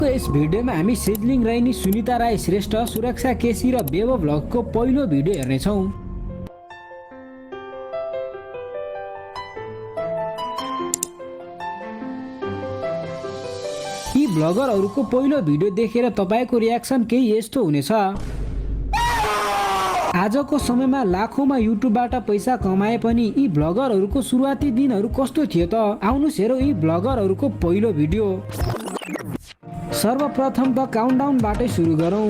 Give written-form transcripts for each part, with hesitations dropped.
यस भिडियोमा हामी सिजलिङ रैनी, सुनिता राई श्रेष्ठ, सुरक्षा केसी र बेबो भ्लगको पहिलो भिडियो हेर्नेछौँ। यी भ्लगरहरूको पहिलो भिडियो देखेर तपाईको रियाक्सन केही यस्तो हुनेछ। आजको समयमा लाखौंमा युट्युबबाट पैसा कमाए पनि यी भ्लगरहरूको सुरुवाती दिनहरू कस्तो थियो त? आउनुस् हेरौँ यी भ्लगरहरूको पहिलो भिडियो। सर्वप्रथम त काउन्टडाउनबाटै सुरु गरौँ।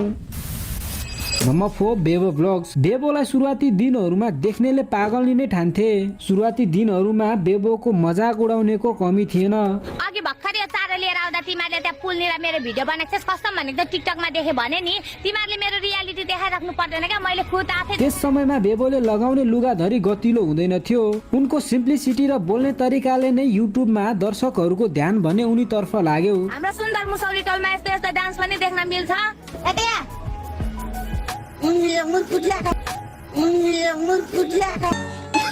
नम्बर 4 बेबो भ्लग्स। बेबोलाई सुरुवाती दिनहरूमा देख्नेले पागल नै ठान्थे। सुरुवाती दिनहरूमा बेबोको मजाक उडाउनेको कमी थिएन। अघि भर्खर यो चारो लिएर आउँदा तिमीहरूले त्यहाँ पुलनिर मेरो भिडियो बनाएको छस् कस्टम भनेको टिकटकमा देखे भने नि तिमीहरूले मेरो रियालिटी देखाइराख्नु पर्दैन क्या। मैले खुद आफै त्यस समयमा बेबोले लगाउने लुगाधरी गतिलो हुँदैन थियो। उनको सिम्प्लिसिटी र बोल्ने तरिकाले नै युट्युबमा दर्शकहरूको ध्यान भने उनीतर्फ लाग्यो। हाम्रो सुन्दर मुसौरी टोलमा यस्तो यस्तो डान्स पनि देख्न मिल्छ।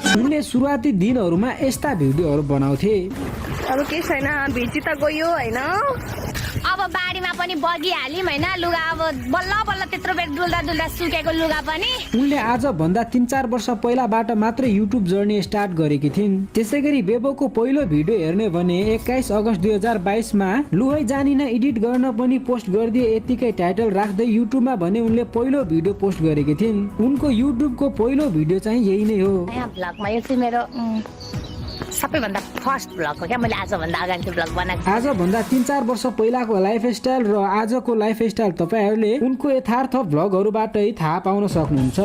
उनले सुरुवाती दिनहरूमा यस्ता भिडियोहरू बनाउँथे। अब के छैन, भिजी त गयो हैन। अब बारीमा पनि बगिहालिम हैन लुगा। अब बल्ल बल्ल त्यत्रो बेर डुल्दा डुल्दा सुकेको लुगा पनि। उनले आज भन्दा 3-4 वर्ष पहिलाबाट मात्र युट्युब जर्नी स्टार्ट गरेकी थिइन्। त्यसैगरी बेबोको पहिलो भिडियो हेर्ने भने 21 अगस्त 2022 मा लुहै जानिन एडिट गर्न पनि पोस्ट गरिदिए यतिकै टाइटल राख्दै युट्युबमा भने उनले पहिलो भिडियो पोस्ट गरेकी थिइन्। उनको युट्युबको पहिलो भिडियो चाहिँ यही नै हो। यहाँ भ्लगमा यो चाहिँ मेरो सबैभन्दा फर्स्ट भ्लग हो क्या। मैले आजभन्दा अगाडि त्यो भ्लग बनाएको। आजभन्दा 3-4 वर्ष पहिलाको लाइफस्टाइल र आजको लाइफस्टाइल तपाईहरूले उनको यथार्थ भ्लगहरूबाटै थाहा पाउन सक्नुहुन्छ।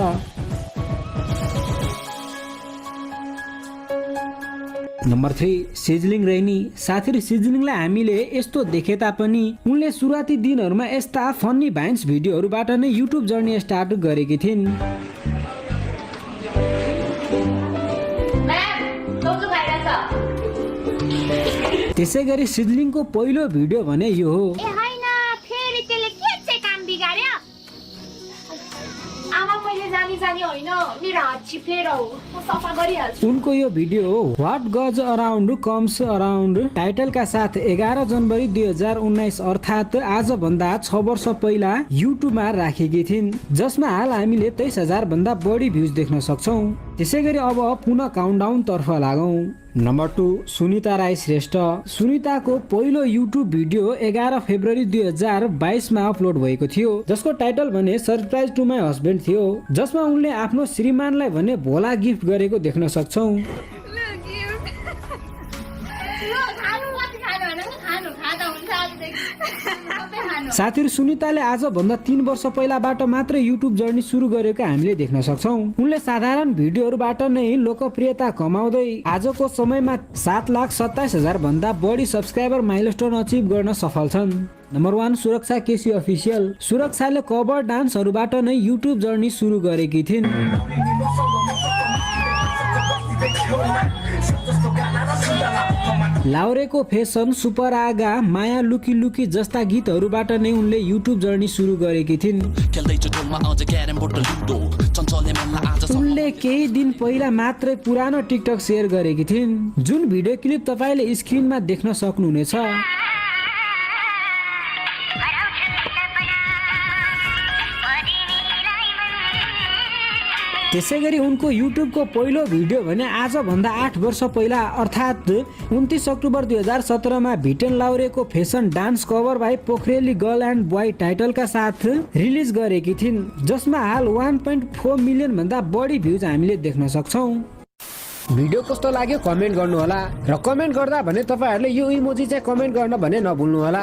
नम्बर 3 सिजलिङ रैनी। साथीहरु, सिजलिङलाई हामीले यस्तो देखे तापनि उनले सुरुवाती दिनहरूमा यस्ता फन्नी भाइन्स भिडियोहरूबाट नै युट्युब जर्नी स्टार्ट गरेकी थिइन्। त्यसैगरी सिजलिङको पहिलो भिडियो भने यो हो। ए हैन, फेरि त्यसले के चाहिँ काम बिगार्यो? आमा मैले जानी जानी होइन, मेरो हात चिप्लेर हो, म सफा गरिहाल्छु। उनको यो भिडियो हो व्हाट गज अराउन्ड कम्स अराउन्ड टाइटलका साथ 11 जनवरी 2019 अर्थात् आज भन्दा 6 वर्ष पहिला युट्युबमा राखेकी थिइन्, जसमा हाल हामीले 23,000 भन्दा बढी भ्युज देख्न सक्छौं। त्यसैगरी अब पुनः काउन्टडाउन तर्फ लागौं। नम्बर 2 सुनिता राई श्रेष्ठ। सुनिताको पहिलो युट्युब भिडियो 11 फेब्रुअरी 2022 मा अपलोड भएको थियो, जसको टाइटल भने सरप्राइज टु माई हस्बेन्ड थियो, जसमा उनले आफ्नो श्रीमानलाई भने भोला गिफ्ट गरेको देख्न सक्छौं। साथीहरु, सुनिताले आज भन्दा 3 वर्ष पहिलाबाट मात्र युट्युब जर्नी सुरु गरेको हामीले देख्न सक्छौं। उनले साधारण भिडियोहरूबाट नै लोकप्रियता कमाउँदै आजको समयमा 7,27,000 भन्दा बढी सब्स्क्राइबर माइलस्टोन अचिभ गर्न सफल छन्। नम्बर 1 सुरक्षा केसी अफिसियल। सुरक्षाले कभर डान्सहरूबाट नै युट्युब जर्नी सुरु गरेकी थिइन्। लाउरेको फेसन, सुपर आगा, माया लुकी लुकी जस्ता गीतहरूबाट नै उनले युट्युब जर्नी सुरु गरेकी थिइन्। उनले केही दिन पहिला मात्रै पुरानो टिकटक शेयर गरेकी थिइन्, जुन भिडियो क्लिप तपाईले स्क्रिनमा देख्न सक्नुहुनेछ। त्यसैगरी उनको युट्युबको पहिलो भिडियो भने आज भन्दा 8 वर्ष पहिला अर्थात् 29 अक्टोबर 2017 मा भिटेन लाउरेको फेसन डान्स कभर बाई पोखरेली गर्ल एन्ड बोय टाइटलका साथ रिलिज गरेकी थिइन्, जसमा हाल 1.4 मिलियन भन्दा बढी भ्युज हामीले देख्न सक्छौं। भिडियो कस्तो लाग्यो कमेन्ट गर्नु होला र कमेन्ट गर्दा भने तपाईहरुले यो इमोजी चाहिँ कमेन्ट गर्न भने नभुल्नु होला।